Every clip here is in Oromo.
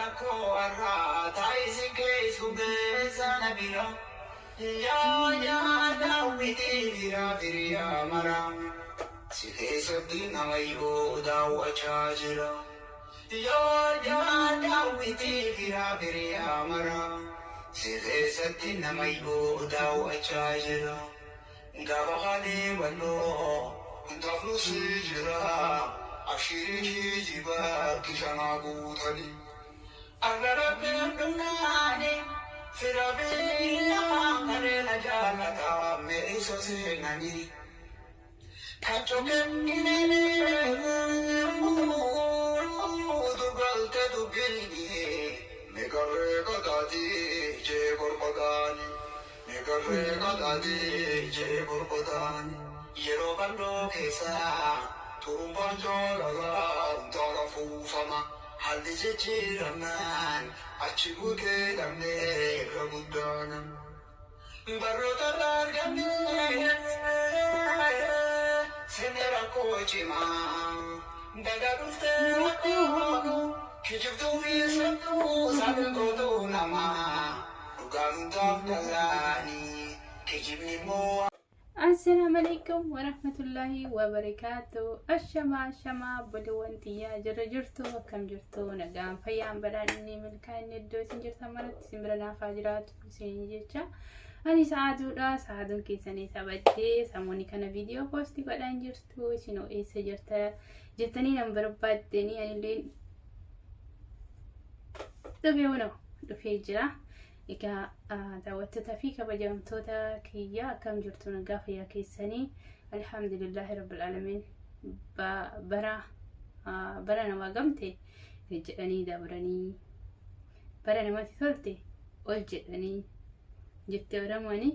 Rakkoo har'aa taa'isi keessummeessa na bira. Yaa yaa daawwitii firaa firiyaa mara. Si keessatti namayyuu daawwachaa jira. Yaa yaa daawwitii firaa firiyaa mara. Si keessatti namayyuu daawwachaa jira. Gaafa haalee bal'oo hundaaf nu si jira. Abshirii kijiba kishanaa guutanii. Arra rabbiin dhumnaani fira biyyaa kaneena jaalataa meesoo seenanii. Galte dubbini meeqarree qadaadii jee gorbadaani meeqarree qadaadii jee gorbadaani yeroo bal'oo keessa turumbaan jaalalaa hundaara afuufama haalli jijjiiramaan achi buutee dhabnee irra guddaana. Barnoota irraa argamne sinni rakkoo cimaa baga dhuftee rakkoo kijibduu fi sobduu sagaltootu namaa dhugaan hundaaf dhalaanii kijibni immoo. Assalaamu alaikum warahmatullahi wabarakaatu. Ashamaa ashamaa obboleewwan tiyyaa jirra jirtu, akkam jirtu? Nagaan, fayyaan, badhaadhinni, milkaa'inni iddoo isin jirtan maratti isin bira naafaa jiraatu isin jecha. Ani Sa'aaduudha. Sa'aaduun keessanii taphattee samoonni kana viidiyoo poostii godhaan jirtu. Isin hoo eessa jirta jettanii nan barbaaddanii, anillee dhufee hunoo dhufee jira. Egaa daawwattootaa fi kabajamtoota kiyya, akkam jirtu? Nagaa fayyaa keessanii? Alhamdulillahi rabbil alamin. Bara bara namaa gamte jedhanii dabranii, bara namatti tolte ol jedhanii jettee Oromooni.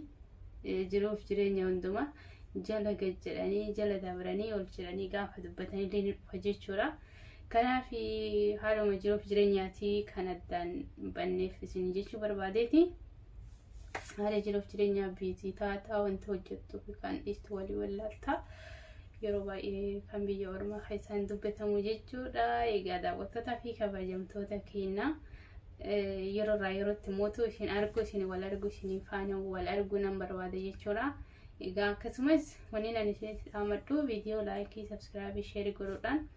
Jiruuf jireenya hundumaa jala gad jedhanii, jala dabranii, ol jedhanii gaafa dubbatanillee ni dhufa jechuudha. Kanaaf haaluma jiruuf jireenyaatii kan addaan banneef isin jechuu barbaadeeti. Haala jiruuf jireenyaa biizii taataa, wanta hojjettu fi kan dhiistu walii wallaaltaa. Yeroo baay'ee kan biyya ormaa keessaan dubbatamu jechuudha. Egaa daawwattootaa fi kabajamtoota keenya, yeroo irraa yerootti mootuu isin argu, isin wal argu, isin faana wal argu nan barbaada jechuudha. Egaa akkasumas wanni ani isinitti dhaamadhu, viidiyoo like, subscribe, share godhuudhaan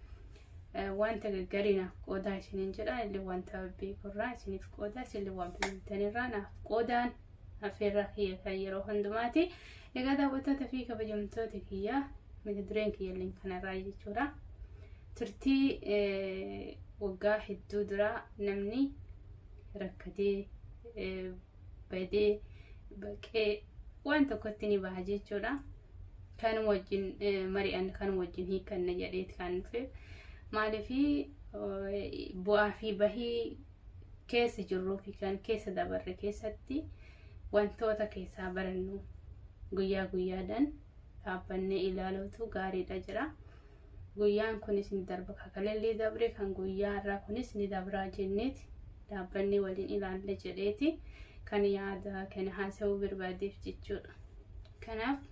wanta gaggarii naaf qoodaa isiniin jedha. Illee wanta beekurraa isiniif qoodaa, isinillee waan beektanirraa naaf qoodaan affeerraa kiyya kan yeroo hundumaati. Egaa daawwattoota fi kabajamtoota kiyya, mata dureen kiyya illee kanarraa jechuudha. Turtii waggaa hedduu duraa namni rakkatee badee baqee waan tokkotti ni baha jechuudha. Kan wajjin mari'an, kan wajjin hiikanna jedheeti kan dhufe. Maaliif bu'aa fi bahii keessa jirruu fi kan keessa dabarre keessatti wantoota keessaa barannu guyyaa guyyaadhaan dhaabbannee ilaaluutu gaariidha jira. Guyyaan kunis ni darba, kakalellee dabre, kan guyyaa irraa kunis ni dabraa jenneeti dhaabbannee waliin ilaalla jedheeti kan yaada kana haasa'uu barbaadeef jechuudha. Kanaaf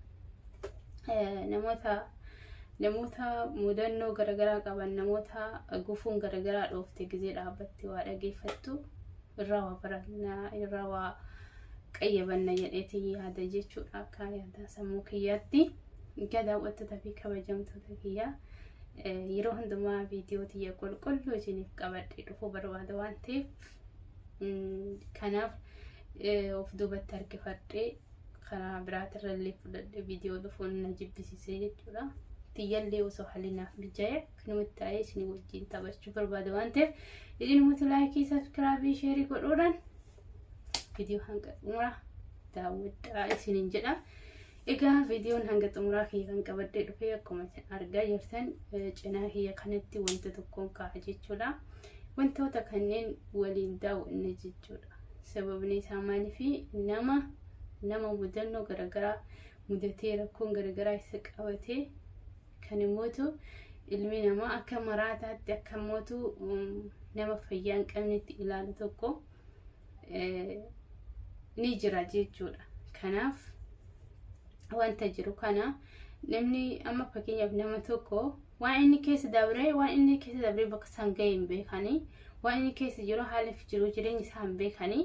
namoota mudannoo garaagaraa qaban, namoota gufuun garaagaraa dhoofte, gizee dhaabbatte waa dhageeffattu irraa waa barannaa, irraa waa qayyabanna jedheeti yaada jechuudha akka yaada sammuu kiyyaatti. Egaa daawwattootaa fi kabajamtoota kiyyaa, yeroo hundumaa viidiyoo tiyya qulqulluu isiniif qabadhee dhufuu barbaada waan ta'eef, kanaaf of duubatti harkifadhee karaa biraatirra illee fudhadhee viidiyoo dhufuun na jibbisiisee jechuudha. Tiyyallee osoo haalli naaf mijaa'e akkanumatti taa'ee isin wajjin taphachuu barbaada waan ta'eef, isin like, subscribe, share godhuudhaan viidiyoo hanga xumuraa daawwadhaa isiniin jedha. Egaa viidiyoon hanga xumuraa kiyya kan qabadhee dhufee, akkuma isin argaa jirtan cinaa kiyya kanatti wanta tokkoon kaa'a jechuudha. Wantoota kanneen waliin daawwanne jechuudha. Sababni isaa maaliifi nama mudannoo garaagaraa mudatee, rakkoon garaagaraa isa qabatee, kan immootu ilmi namaa akka maraataatti, akka immootu nama fayyaa hin qabnetti ilaalu tokko ni jira jechuudha. Kanaaf wanta jiru kana namni amma fakkeenyaaf nama tokko waan inni keessa dabree bakka san ga'e hin beekanii. Waan inni keessa jiru haala jiru jireenya isaa hin beekanii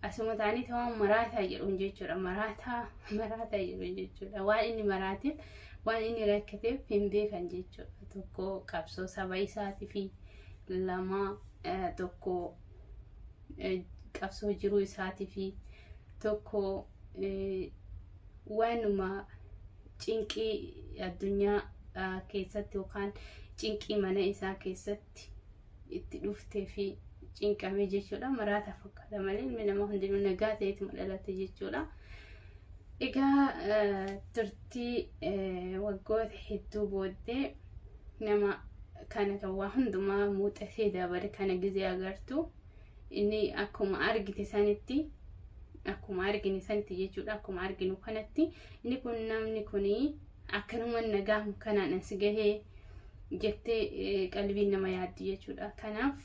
asuma ta'anii waan maraataa jedhuun jechuudha. Maraataa maraataa jedhuun jechuudha. Waan inni maraateef, waan inni rakkateef hin beekan jechuudha. Tokko qabsoo saba isaatii fi lama tokko qabsoo jiruu isaatii fi tokko waanuma cinqii addunyaa keessatti yookaan cinqii mana isaa keessatti itti dhuftee fi cinqame jechuudha. Maraataa fakkaata malee ilmi namaa hundinuu nagaa ta'eetuma dhalate jechuudha. Egaa turtii waggoota hedduu booddee nama kana kan waa hundumaa muuxatee dabare kana gizee agartu, inni akkuma argite sanitti, akkuma argine sanitti jechuudha, akkuma arginu kanatti inni kun, namni kuni akkanuma nagaa kanaan as gahee jettee qalbiin nama yaaddi jechuudha. Kanaaf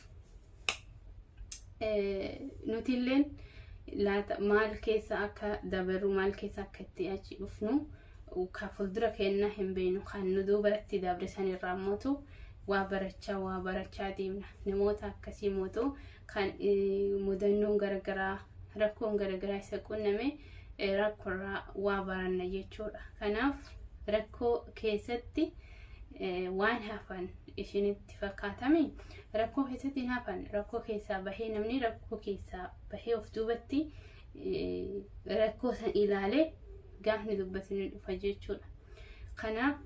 nutilleen laata maal keessa akka dabarru, maal keessa akka itti achi dhufnu ka fuuldura keenna hin beeknu. Kan nu duubaratti dabre sanirraa mootu waa barachaa, waa barachaa deemna. Namoota akkasii mootu kan mudannoon garagaraa, rakkoon garagaraa isa qunname, rakkoorraa waa baranna jechuudha. Kanaaf rakkoo keessatti waan hafan ishinitti fakkaatame rakkoo keessatti hin hafan. Rakkoo keessaa bahee, namni rakkoo keessaa bahee of duubatti rakkoo san ilaalee gaafni dubbatu ni dhufa jechuudha. Kanaaf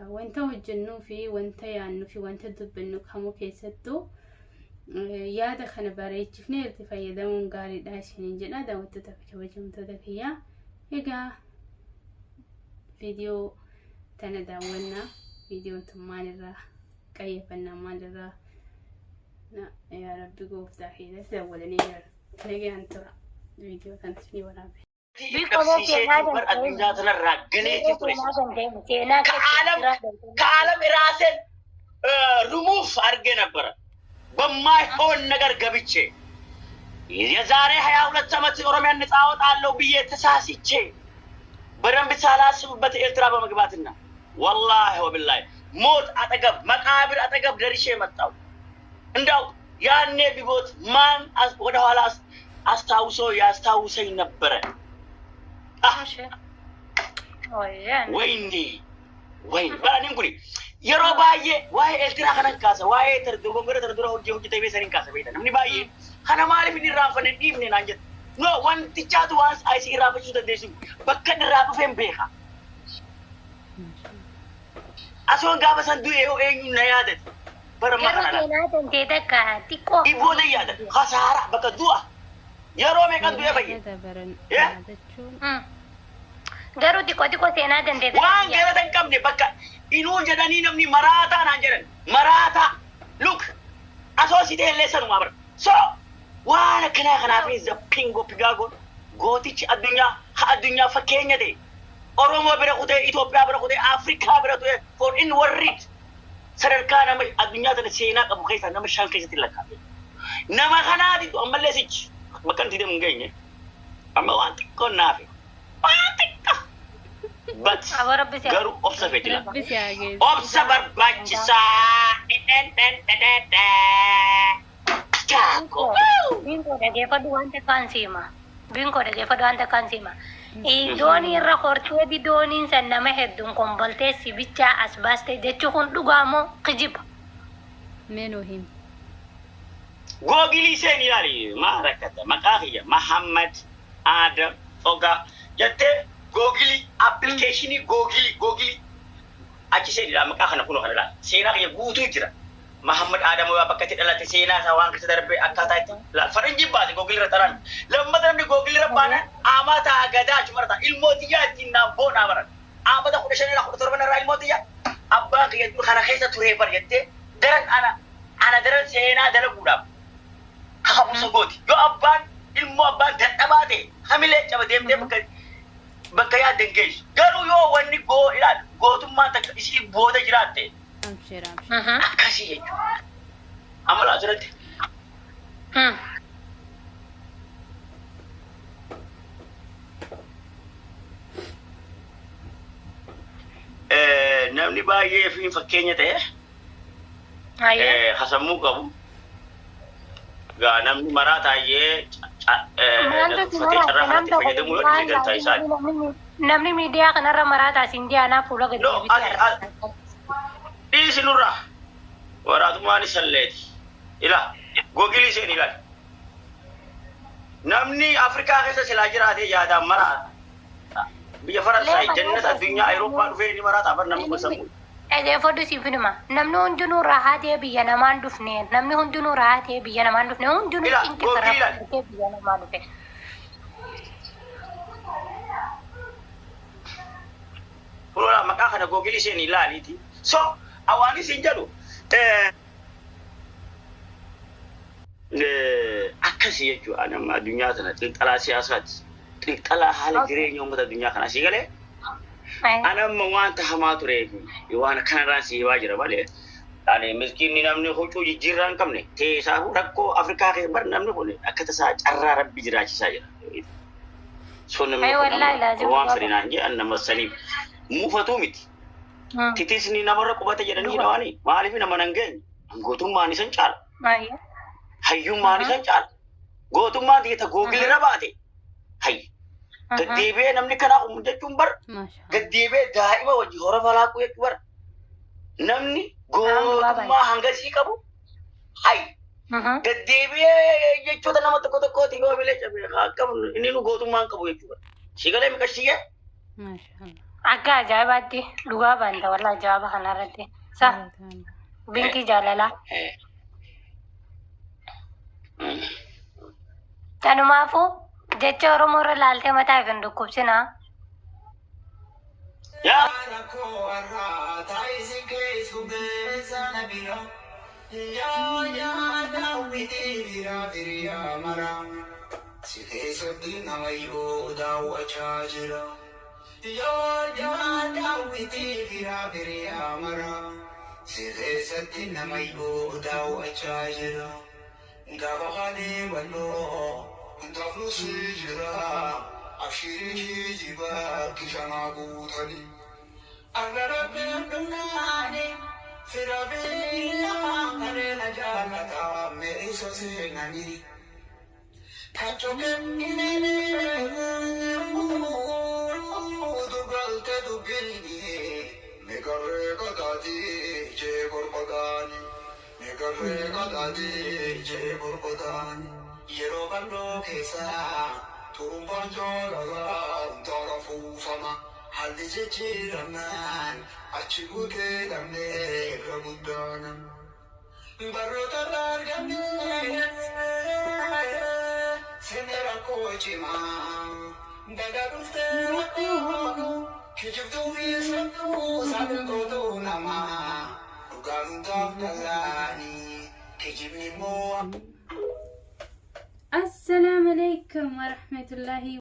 wanta hojjennuu fi wanta yaadnuu fi wanta dubbannu kamuu keessattuu yaada kana bareechifnee itti fayyadamuun gaariidha isiniin jedha, daawwattoota fi kabajamtoota kiyyaa. Egaa viidiyoo tana daawwannaa. Viidiyoon tun maalirraa qayyabannaa, maalirraa? Yaa Rabbi gooftaa keessatti daawwatanii jiran. Nagaan tura. Viidiyoo kanas ni waraabe. Qabsiiseetiin bar addunyaa tanarraa galeetii ture. ከዓለም ራሴን ሪሙቭ አድርጌ ነበረ በማይሆን ነገር ገብቼ። የዛሬ 22 ዓመት ኦሮሚያን ነፃ አወጣለሁ ብዬ ተሳስቼ በደንብ ሳላስብበት ኤርትራ በመግባትና ወላሂ ወቢላሂ ሞት አጠገብ፣ መቃብር አጠገብ ደርሼ መጣሁ። እንዳው ያኔ ቢሞት ማን ወደኋላ አስታውሶ ያስታውሰኝ ነበረ? ወይኔ ወይኔ baraniin kuni yeroo baay'ee waa'ee Eertiraa kanan kaasa, waa'ee dogongora tana dura hojii hojjetee beesaniin kaasa. Beekta, namni baay'ee kana maaliif inni irraanfanne dhiifne naan jedha. No, wantichaatu waan asii irraanfachuu dandeessu bakka inni irraa dhufeen beeka. Asoon gaafa san du'e yoo eenyuun na yaadate bara ammaa kana laata. Dhibbooda yaadate kasaara bakka du'a yeroo meeqan du'e fayye. Dabaran Yeah. yaadachuun Garuu xiqqoo xiqqoo seenaa dandeesse. Waan galata hin qabne bakka inuu jedhanii namni maraataa naan jedhan, maraataa. Look, asoo si ta'e illee sanumaa bara. So waan akkanaa kanaaf zappingoo pigaagoon gootichi addunyaa ha addunyaa fakkeenya ta'e Oromoo bira kutee, Itoophiyaa bira kutee, Afrikaa bira kutee, for in warriit sadarkaa nama addunyaa tana seenaa qabu keessaa nama shan keessatti lakkaa'ame. Nama kanaatitu ammallee sichi bakka nuti deemu hin geenye, amma waan xiqqoon naafe, waan xiqqoo, but Aboo Rabbi si garuu obsa fedhila. Rabbi si haa geessu. Obsa barbaachisaa. Chaako. Binkoo, dhageeffadhu, wanta kaan siima. Binkoo, dhageeffadhu, wanta kaan siima. Doonii irra horteeti dooniin san nama hedduun komboltee si bichaa as baaste jechuu kun dhugaa moo kijiba? Mee nuu himi. Googilii seen ilaali, maa rakkata, maqaa kiyya Mahammad Adam Ogaa jettee googilii appilikeeshinii googilii achi seen ilaali. Maqaa kana kunoo kana ilaali, seenaa kiyya guutuu jira. Mahammad Adam Ogaa bakka itti dhalate, seenaa isaa, waan keessa darbe, akkaataa itti ilaali. Faranjiin baase googilii irra taraan lammata namni googilii irra baanaan amata gadaa achuma irra ilmoo xiyyaa ittiin naan boonaa baran amata 15 irraa 17 irraa ilmoo xiyyaa abbaan kiyya dur kana keessa turee bar jettee daran ana daran seenaa dalaguudhaaf kaka'umsa gooti. Yoo abbaan ilmoo abbaan dadhabaa ta'e hamilee caba deemtee bakka yaadde hin geessu. Garuu yoo wanni goo ilaal gootummaan takka isii booda jiraatte Abshir, abshir. akkasii jechuudha. Amala asirratti. Namni baay'ee fi fakkeenya ta'e Hayyee. hasammuu qabu. Gaa namni maraa taa'ee Maaltu si tuffatee carraa maraate? kanatti Nam tokko fayyadamuu yoo dhiise dantaa isaati. Namni miidiyaa kanarra maraataa siin ji'anaa fuula gadi No, deebisee ati argata. Dhiisi nurraa. Waraatummaan isalleeti. Ila googilii isheen ilaali. Namni Afrikaa keessa silaa jiraatee yaadaan maraata. Biyya Faransaay jannata addunyaa Awurooppaa dhufee ni maraata bar namni kun sammuu. Dhageeffadhu siif hima. Namni hundinuu rahaa ta'ee biyya namaan dhufne. Namni hundinuu rahaa ta'ee biyya namaan dhufne. Hundinuu Ila cinqisa googilii ilaali. rakkatee biyya namaa dhufe. Fuula maqaa kana googilii isheen ilaaliiti. So awaanis hin jedhu. Akkasii jechuudha nama addunyaa tana xiinxalaa siyaasaati. Xiinxalaa haala jireenya uummata addunyaa kanaa si galee. Ana amma wanta hamaa tureef waan kanarraan si hibaa jira malee. Ani miskiinni namni huccuu jijjiirraa hin qabne teessaafu rakkoo Afrikaa keessa bar namni kun akka tasaa carraa rabbi jiraachisaa jira. So namni Ay kun wallahi amma laazim waan dhugaa fedhinaan jedhan nama saniif mufatuu miti. ba'a. Titisni namarra qubate jedhanii Dhugaa. dhawaanii maaliif nama nan geenye? Gootummaan isan caala. Ayya. Hayyummaan isan caala. Gootummaan ta'e googilirra baate. Hayyi. Gaddeebi'ee namni kanaa kun jechuun bar Maashaa. gaddeebi'ee daa'ima wajji hora falaaquu jechuu bar. Namni gootummaa hangasii qabu hayyi. Gaddeebi'ee jechoota nama tokko tokkooti yoo bilee cabee akka inni nu gootummaa hin qabu jechuudha. Sigalee miqashiyee Maashaa. Akka ajaa'ibaatti dhugaa baanta wallahi jawaaba kanarratti. Sa binkii jaalalaa. Kanumaafuu jecha Oromoo irra laaltee mataa hin dhukkubsinaa. Yaa Rakkoo har'aa taa'isi keessu beessa na bira. Yaa yaa daawwitii bira biriyaa mara. Si keessatti namayyuu daawwachaa jira. Yaa yaa daawwitii bira biriyaa mara. Si keessatti namayyuu daawwachaa jira. Gaafa kalee bal'oo hundaaf si jira. Abshirii kijibaa kishanaa guutanii. Yeroo bal'oo keessa turumbaan jaalalaa hundaara fuufama. Haalli jijjiiramaan achi buutee dhabnee irra guddaana. Barnoota irraa argamne sinni rakkoo cimaa. Daga dhuftee rakkoo kijibduu fi sabduu saaxiltootu namaa. Dhugaan hundaaf dalaanii kijibni immoo Assalaamu alaikum warahmatullahi.